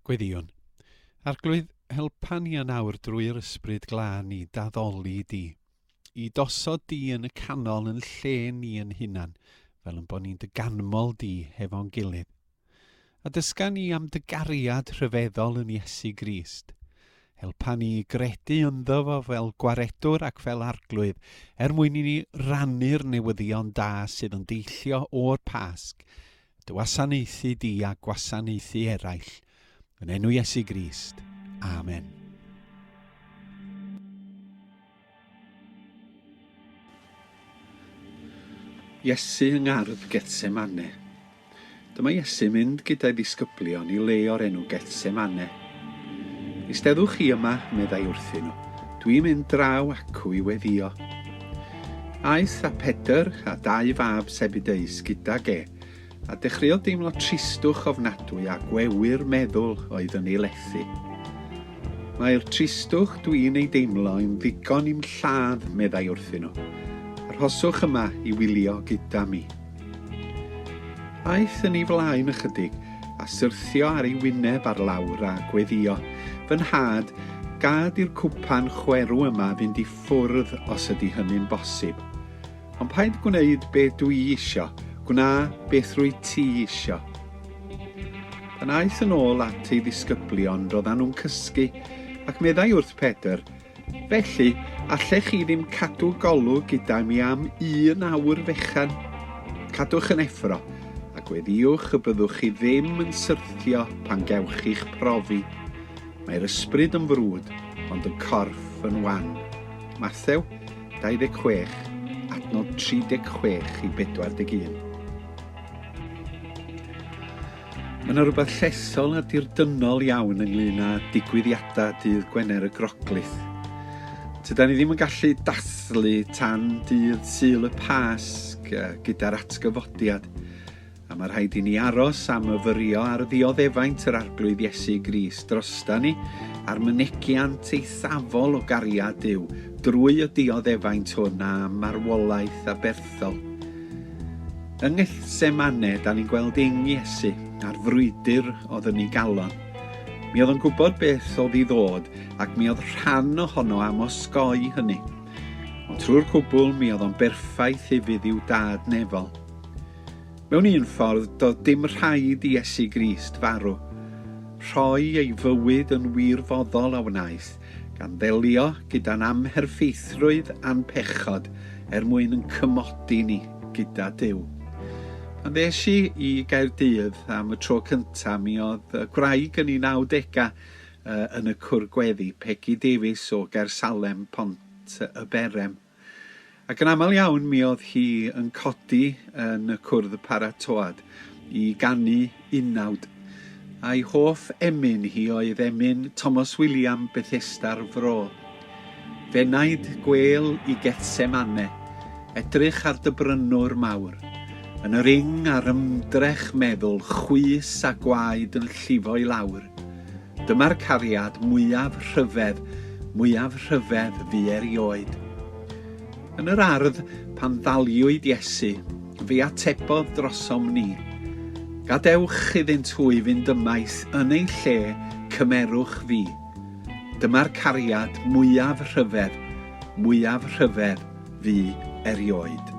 Gweddïwn. Arglwydd, helpa ni yn awr drwy'r Ysbryd Glân i daddoli di, i dosod di yn y canol yn lle ni yn hunan, fel yn bod ni'n dy ganmol di hefo'n gilydd. A dysga ni am dy gariad rhyfeddol yn Iesu Grist. Helpa ni i gredu ynddo fo fel gwaredwr ac fel arglwydd, er mwyn i ni rannu'r newyddion da sydd yn deillio o'r Pasg, dy wasanaethu di a gwasanaethu eraill. Yn enw Iesu Grist. Amen. Iesu yng ngardd Gethsemane. Dyma Iesu mynd gyda'i ddisgyblion i le o'r enw Gethsemane. Eisteddwch chi yma, meddai wrthyn nhw. Dwi'n mynd draw acw i weddïo. Aeth â Pedr a dau fab Sebedeus gydag e, a dechreuodd deimlo tristwch ofnadwy a gwewyr meddwl oedd yn ei lethu. Mae'r tristwch dwi'n ei deimlo yn ddigon i'm lladd, meddai wrthyn nhw. Arhoswch yma i wylio gyda mi. Aeth yn ei flaen ychydig, a syrthio ar ei wyneb ar lawr a gweddïo, Fy nhad, gad i'r cwpan chwerw yma fynd i ffwrdd os ydy hynny'n bosib. Ond paid gwneud be dwi isio, gwna beth rwyt ti isio. Pan aeth yn ôl at ei ddisgyblion, roeddan nhw'n cysgu, ac meddai wrth Pedr, Felly, allech chi ddim cadw golwg gyda mi am un awr fechan? Cadwch yn effro, a gweddïwch y byddwch chi ddim yn syrthio pan gewch chi'ch profi. Mae'r ysbryd yn frwd, ond y corff yn wan. Mathew 26, adnod 36 i 41. Mae yna rhywbeth llesol a dirdynnol iawn ynglyn â digwyddiadau dydd Gwener y Groglith. Tydan ni ddim yn gallu dathlu tan dydd Sul y Pasg gyda'r atgyfodiad. A mae rhaid i ni aros a myfyrio ar ddioddefaint yr Arglwydd Iesu Grist drosta ni, a'r mynegiant eithafol o gariad Duw drwy y dioddefaint hwn a marwolaeth aberthol. Yng Ngethsemane, da ni'n gweld ing Iesu a'r frwydr oedd yn ei galon. Mi oedd yn gwybod beth oedd i ddod ac mi oedd rhan ohono am osgoi hynny. Ond trwy'r cwbl mi oedd o'n berffaith ufudd i'w dad nefol. Mewn un ffordd, doedd dim rhaid i Iesu Grist farw. Rhoi ei fywyd yn wirfoddol a wnaeth, gan ddelio gyda'n amherffeithrwydd a'n pechod er mwyn yn cymodi ni gyda Duw. Pan ddes i i Gaerdydd am y tro cyntaf, mi oedd gwraig yn ei nawdegau yn y cwr gweddi, Peggy Davies o Gaersalem, Pont y Berem. Ac yn aml iawn mi oedd hi yn codi yn y cwrdd paratoad i ganu unawd, a'i hoff emyn hi oedd emyn Tomos William Bethesda'r Fro. F'enaid gwêl i Gethsemane, edrych ar dy brynwr mawr, yn yr ing a'r ymdrech meddwl chwys a gwaed yn llifo i lawr. Dyma'r cariad mwyaf rhyfedd, mwyaf rhyfedd fu erioed. Yn yr ardd, pan ddaliwyd Iesu, fe atebodd drosom ni, Gadewch iddynt hwy fynd ymaith yn eu lle, cymerwch fi. Dyma'r cariad mwyaf rhyfedd, mwyaf rhyfedd fu erioed.